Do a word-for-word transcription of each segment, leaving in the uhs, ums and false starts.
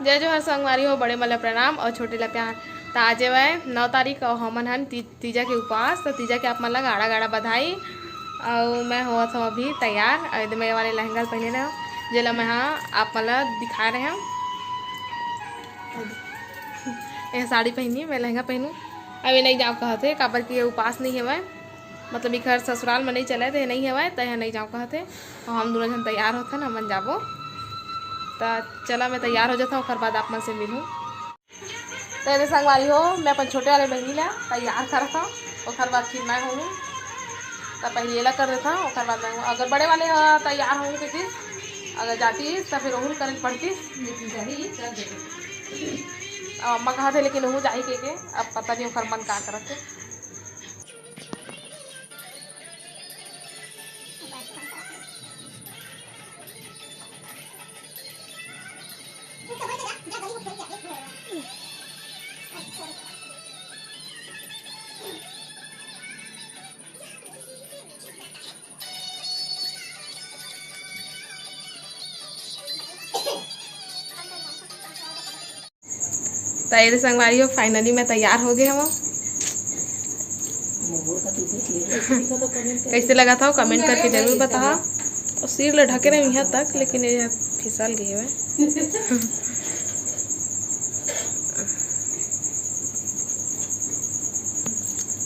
जय जोहार संगवारी हो, बड़े मन ला प्रणाम अउ छोटे ला प्यार। त आज हवय नौ तारीख अउ हमन हन ती-, तीजा के उपास। त तीजा के आप मन ला गाड़ा गाड़ा बधाई। अउ मैं होवत हव अभी तैयार। अउ एदे मैं ये वाले लहंगा ल पहिने रहे हव, जेला मैं हा आप मन ला दिखाए रहे हव। ये साड़ी पहिनी, मैं लहंगा पहिनू। अभी नहीं जाव कहत हे, काबर कि ये उपास नहीं हवय। मतलब इखर ससुराल में नहीं चले, त ये नहीं हवय, त ये नहीं जाव कहत हे। अउ हम दोनों झन तैयार होथन, हमन जाबो। त चला, मैं तैयार हो जाथव, ओखर बाद आप मन से मिलहूँ। त एदे संगवारी हो, मैं अपन छोटे वाले बहिनी ला तैयार करत हव, ओखर बाद फिर मैं होहूँ। त पहले एला कर देथव, ओखर बाद मैं होहूँ। अगर बड़े वाले ह तैयार होहूँ कहितिस, अगर जातिस, त फिर ओहू ल करे ल पड़तिस। लेकिन जाही, कर देबे। अब अम्मा कहत हे, लेकिन ओहू जाही कहिके, अब पता नहीं ओखर मन का करत हे। त एदे संगवारी हो, finally मैं तैयार हो गे हवं। कइसे लगत हव, comment करके जरूर बताहा। अउ सिर ल ढके रहेंव इहाँ तक, लेकिन ये फिसल गे हवय।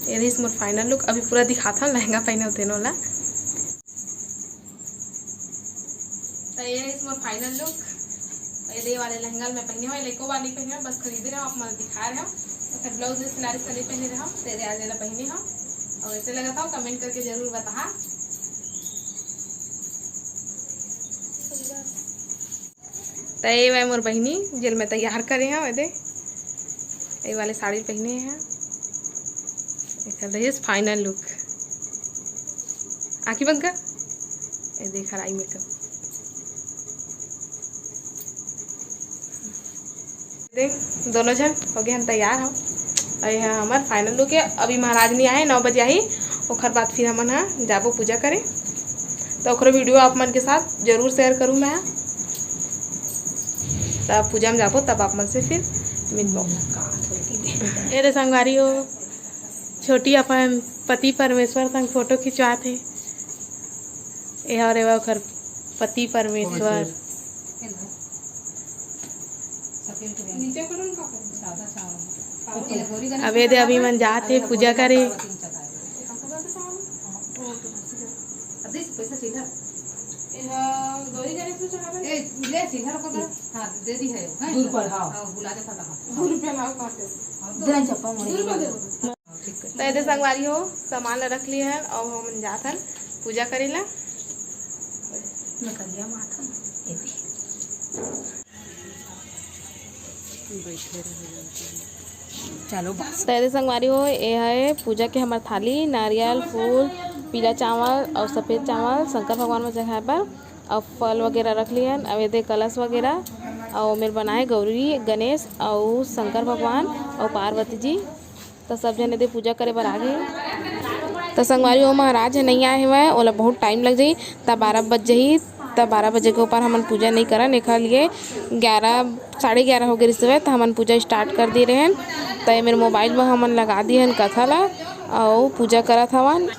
ये रहिस मोर final look। अभी पूरा दिखाथन लहंगा पहिने होते नोला। त ये रहिस मोर final look। ये दे वाले लहंगा ल मैं पहिने हव, एला एको बार नहीं पहिने हव, बस खरीदे रहव, आप मन ल दिखाए रहव। ओकर blouse भी सिलारिस त नहीं पहिने रहव, त ये दे आज एला पहिने हव। अउ कइसे लगत हव, comment करके जरूर बताहा। त ये हवय मोर बहिनी, जेल मैं तैयार करे हव, एदे। ये वाले साड़ी पहिने हे। एकर रहिस final look। आँखी बंद कर। ये देख, हराई makeup। देख, दोनों झन हो गे हन तैयार हम। अउ ये हमर final look हे। अभी महाराज नहीं आए, नौ बजे आही, ओखर बाद फिर हमन ह जाबो पूजा करे। त ओखरो video आप मन के साथ जरूर share करूँ मैं। तब पूजा में जाबो, तब आप मन से फिर मिलबो। ये रे संगवारी हो, छोटी अपन पति परमेश्वर संग photo खिंचवात हे। ये हरे ओखर पति परमेश्वर। अब ये दे अभी मन जात हे पूजा करे। त एदे संगवारी हो, सामान ला रख लिए हन, अब हमन जात हन पूजा करे ला। चलो बस। त एदे संगवारी हो, ये है पूजा के हमर थाली, नारियल, फूल, पीला चावल अउ सफेद चावल शंकर भगवान में चढ़ाए बर, अउ फल वगैरह रख लिए हन, अउ एदे कलश वगैरह, अउ मेर बनाए गौरी, गणेश अउ शंकर भगवान अउ पार्वती जी। त सब झन एदे पूजा करे बर आ गे। त संगवारी हो, महाराज ह नइ आए हवय, ओला बहुत time लग जाही। त बारह बज जाही, त बारह बजे के ऊपर हमन पूजा नइ करन। एखर लिए ग्यारह, साढ़े ग्यारह हो गे रिहिस हवय, त हमन पूजा start कर दे रहेन। त ए मेर mobile म हमन लगा दे हन कथा ला, अउ पूजा करत हवन।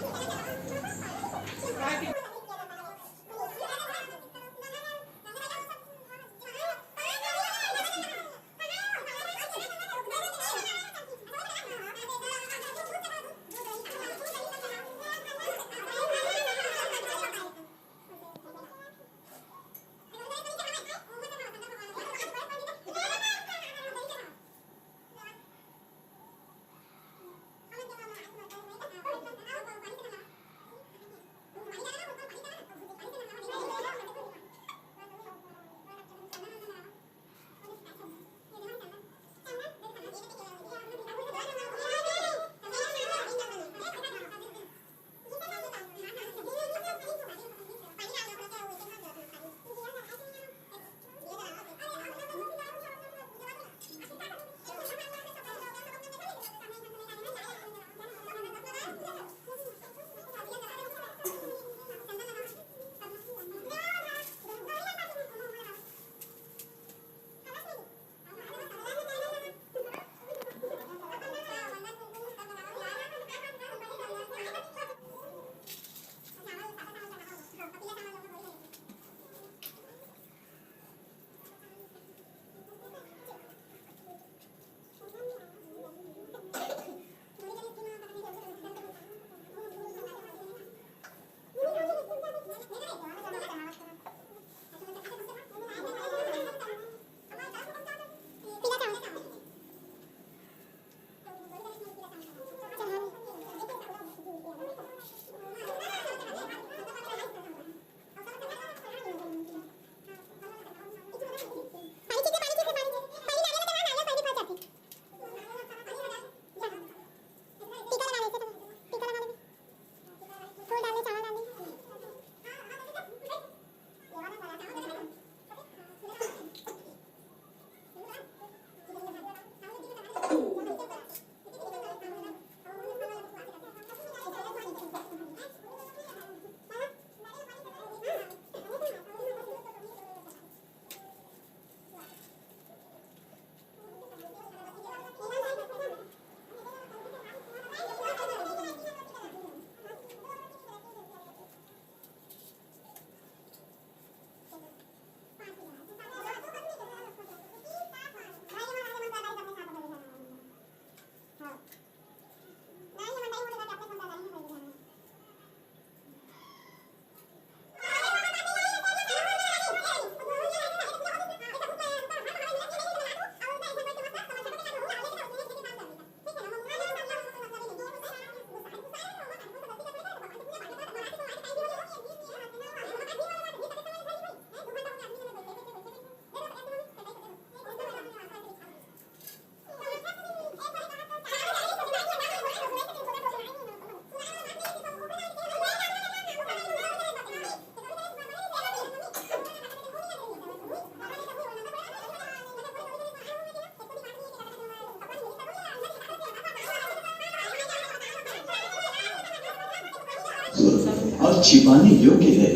छिपाने योग्य है,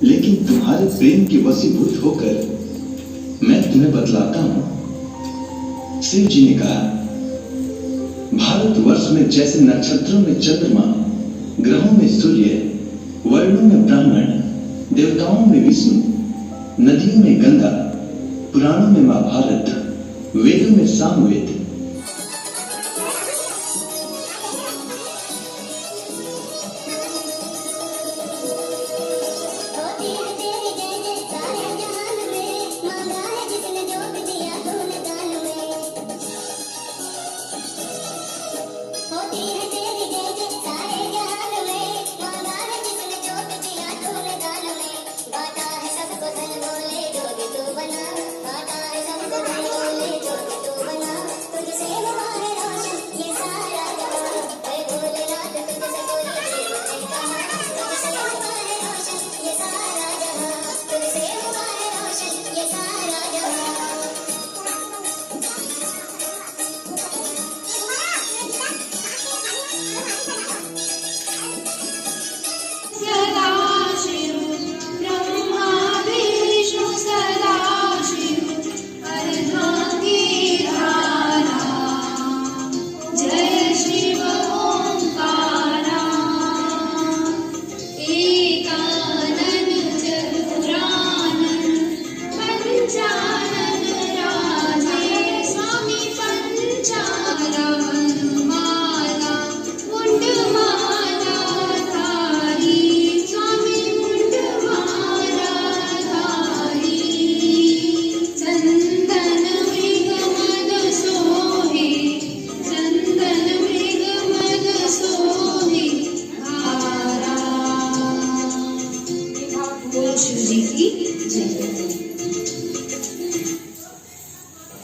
लेकिन तुम्हारे प्रेम के वशीभूत होकर मैं तुम्हें बतलाता हूँ। शिव जी ने कहा, भारतवर्ष में जैसे नक्षत्रों में चंद्रमा, ग्रहों में सूर्य, वर्णों में ब्राह्मण, देवताओं में विष्णु, नदियों में गंगा, पुराणों में महाभारत, वेदों में Samaveda,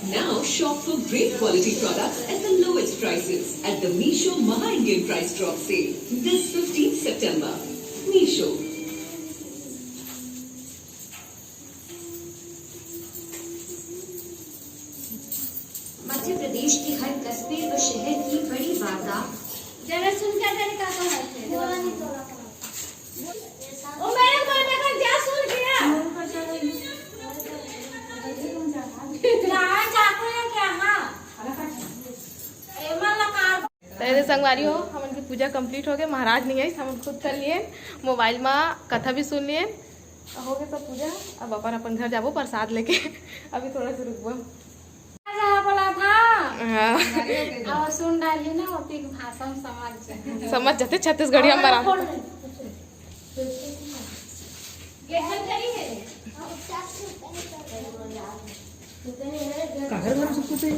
Now shop for great quality products at the lowest prices at the Meesho Maha Indian Price Drop Sale this fifteenth September. Meesho. Madhya Pradesh के हर कस्बे व शहर की बड़ी वार्ता। जरा सुन क्या तेरे काका है? ओ मैडम, कोई मेरे को क्या सुन गया? कहाँ चाकू है क्या? हाँ। ए, मन लगा। त एदे संगवारी हो, हमन के पूजा complete हो गए। महाराज नहीं आइस, हमन खुद कर लिए, मोबाइल मा कथा भी सुन लिए, हो गए सब पूजा। अब अपन अपन घर जाबो प्रसाद लेके। अभी थोड़ा सा रुकबो। जहाँ बोला था। हाँ। अब सुन डाली ना, ओती के भाषा में समझ जाए। समझ जाते छत्तीसगढ़िया में बराबर। काकर घर में सुकते?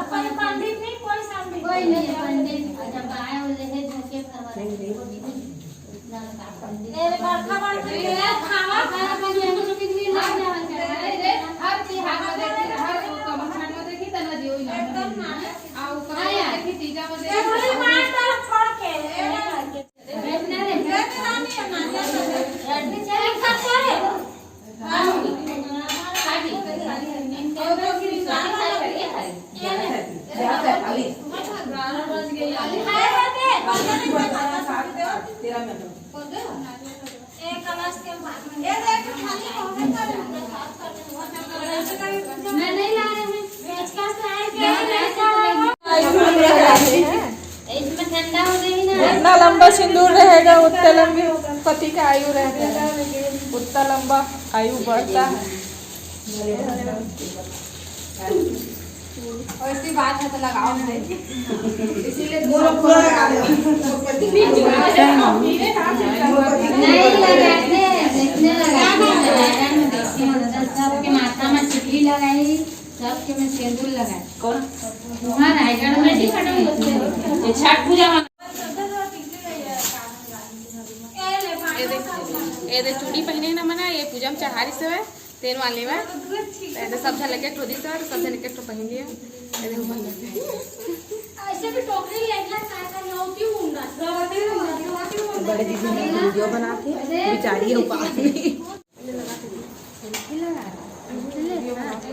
कोई पंडित नहीं, कोई पंडित। कोई नहीं है पंडित। जब आए वो ले है झोंके भरवा। ए, बड़का बड़का ये खावा, खावा, खावा, ये तो कितनी लग जावा। हर तिहार में देखी, हर कमरछठ में देखी, तना जी वही ना। एकदम ना। आ, ऊपर हाँ यार। देखी, तीजा में ये देखी। थोड़ी मार डाल फोड़ के। मैं नहीं ला रहे हैं। इसमें ठंडा हो गई ना। जितना लंबा सिंदूर रहेगा, उतना लंबी पति का आयु रहता है, उतना लंबा आयु बढ़ता है। ऐसी बात है तो लगाओ नहीं। इसीलिए बोलो, पूरा लगा दो। नहीं लगाते, जितने लगाते हैं, लगाते हैं, देखिए, सबके माथा में टिकली लगाई, सबके में सिंदूर लगाई। कौन? वहाँ रायगढ़ में देखिए। ये छठ पूजा में। ये देख, ये दे चूड़ी पहने ना मना, ये पूजा में चढ़ा रही से। तेल वाले बा। त एदे सब झन लगे एक ठो दिस बा, त सब झन एक एक ठो पहिन लिया। एदे हम पहिन लेते हैं। ऐसे भी टोकरी लेके आता है, नौकी मुंडा। बड़े दीदी ने वीडियो बना के बेचारी हो पानी। Video बना के।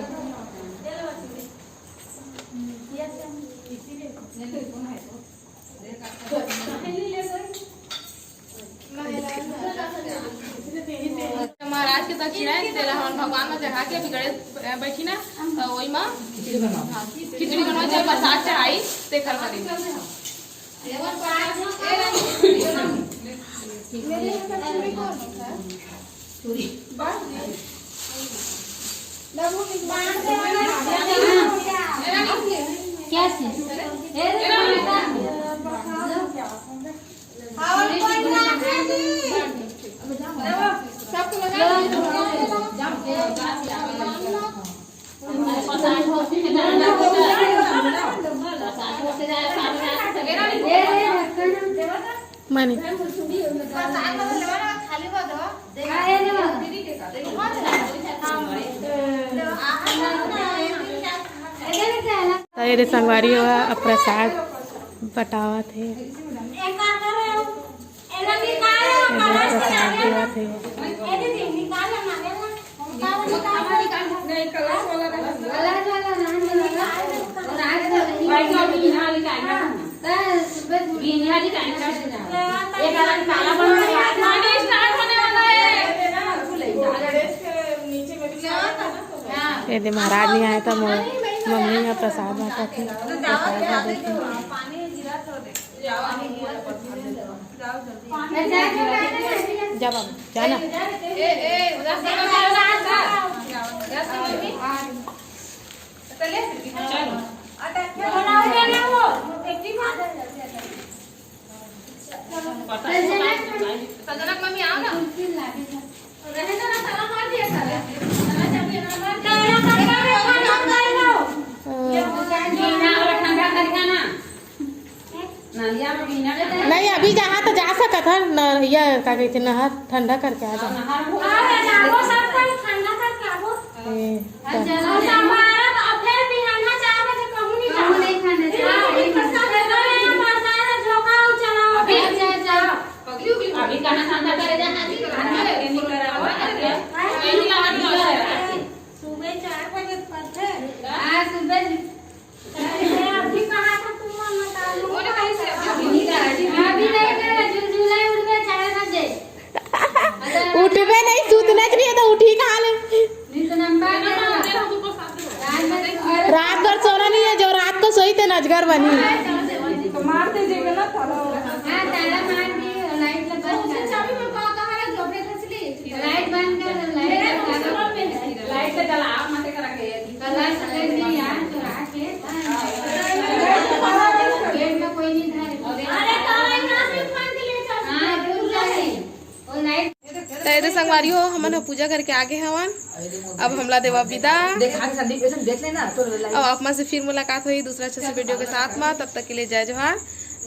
भगवान में चढ़ा के अभी गणेश, अ, बैठी ना, तो वही में खिचड़ी बनाओ, हाँ, खिचड़ी बनाओ, चाहे प्रसाद चढ़ाई, तेखर करे। क्या से? मनी। त ये रे संगवारी हो, अब प्रसाद बटावत हे। एला निकाल, एला प्रसाद देवत हे। ए दीदी, निकाल ना, एला। निकाल, निकाल। नहीं, कलश वाला रहा। कलश वाला रहा, निकाल। भाई, तो अभी यहाँ निकाल ना। बस, बस। अभी यहाँ निकाल ना। ये वाला काला बन गया। पानी start होने वाला है। गणेश के नीचे में भी हाँ। ये दे महाराज नहीं आया था, मो-, मम्मी का प्रसाद बांटा था। प्रसाद बांटा था। पानी गिरा तो दे। जा बाबू, जाना। संजना के मम्मी आओ ना। ठंडा करके ना। नहीं, अभी जहाँ तो जा सकत हन न, ये का कहते, नहर ठंडा करके आ जाओ। ए, तो अभी कहाँ ठंडा करे जाना? सुबह चार बजे पड़थे। हाँ, सुबह अभी कहाँ था तुम, बताओ। अभी नहीं करे, झुलझुला उठ के चार बजे। उठबे नहीं, सुतने के लिए तो उठी कहाँ ले? रात भर सोना नहीं है, जो रात को सोई ते नजगर बनी। तो मार दीजिएगा ना ताला। हाँ, ताला मार दी, लाइट बंद कर। चाबी में कहाँ, कहाँ रख दो, फिर लाइट बंद कर, लाइट बंद कर। लाइट से जला, आप मत करा के। कलश रख दी यार, चुरा के। गेट में कोई नहीं था। अरे, तो यहाँ से उठा के ले चल। हाँ, क्यों नहीं? वो लाइट। तो ये दे संगवारी हो, हमन ह पूजा करके आगे हवन। अब हमला देवा विदा। देख, आगे संदीप, ऐसे देख लेना, तो लाइट। अब आप मन से फिर मुलाकात होही दूसरा अच्छा से वीडियो के साथ में। तब तक के लिए जय जोहार,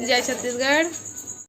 जय छत्तीसगढ़।